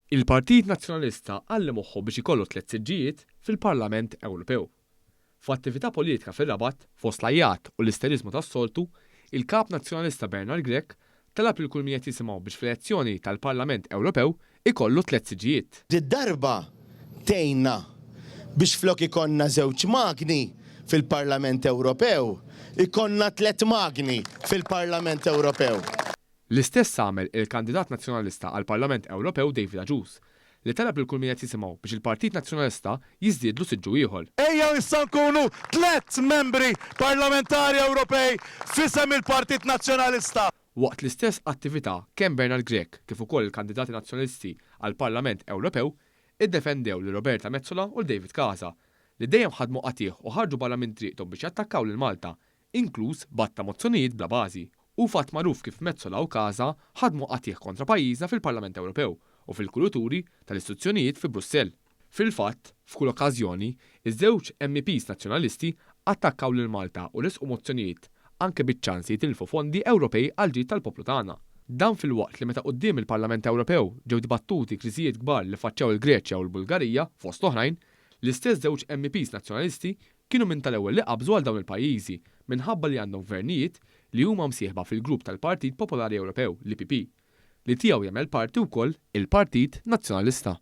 Il-Partit Nazzjonalista għalli moħħu biex ikollu tlett siġġijiet fil-Parlament Ewropew. F'attività politika fir-Rabat, fost l-għajjat u l-isteriżmu tas-soltu, il-Kap Nazzjonalista Bernard Grech talab lil kull min qed jisimgħu biex fl-elezzjoni tal-Parlament Ewropew ikollu tlett siġġijiet. Did-darba tgħinna biex flok ikollna żewġ magni fil-Parlament Ewropew, ikollna tlett magni fil-Parlament Ewropew. L-istess għamel il-kandidat Nazzjonalista għall-Parlament Ewropew David Agius, li talab lil kull min qed jisimgħu biex il-Partit Nazzjonalista jiżdiedlu siġġu ieħor. Ejjew issa nkunu tlett membri parlamentari Ewropej f'isem il-Partit Nazzjonalista. Waqt l-istess attività kemm Bernard Grech kif ukoll il-kandidati Nazzjonalisti għall-Parlament Ewropew iddefendew lil Roberta Metsola u 'l David Casa li dejjem ħadmu qatigħ u ħarġu barra minn triqthom biex jattakkaw lil Malta inkluż b'għadd ta' mozzjonijiet bla bażi. Hu fatt magħruf kif Metsola u Casa ħadmu qatigħ kontra pajjiżna fil-Parlament Ewropew u fil-kuluturi tal-istituzzjonijiet fi Brussell. Fil-fatt, f'kull okkażjoni, iż-żewġ MEPs Nazzjonalisti attakkaw lil Malta u ressqu mozzjonijiet, anke biċ-ċans li jitilfu fondi Ewropej għall-ġid tal-poplu tagħna. Dan filwaqt li meta quddiem il-Parlament Ewropew ġew dibattuti kriżijiet kbar li faċċjaw il-Greċja u l-Bulgarija, fost oħrajn, l-istess żewġ MEPs Nazzjonalisti kienu minn tal-ewwel li qabżu għal dawn il-pajjiżi minħabba li għandhom gvernijiet li huma msieħba fil-grupp tal-Partit Popolari Ewropew, l-EPP, li tiegħu jagħmel parti wkoll il-Partit Nazzjonalista.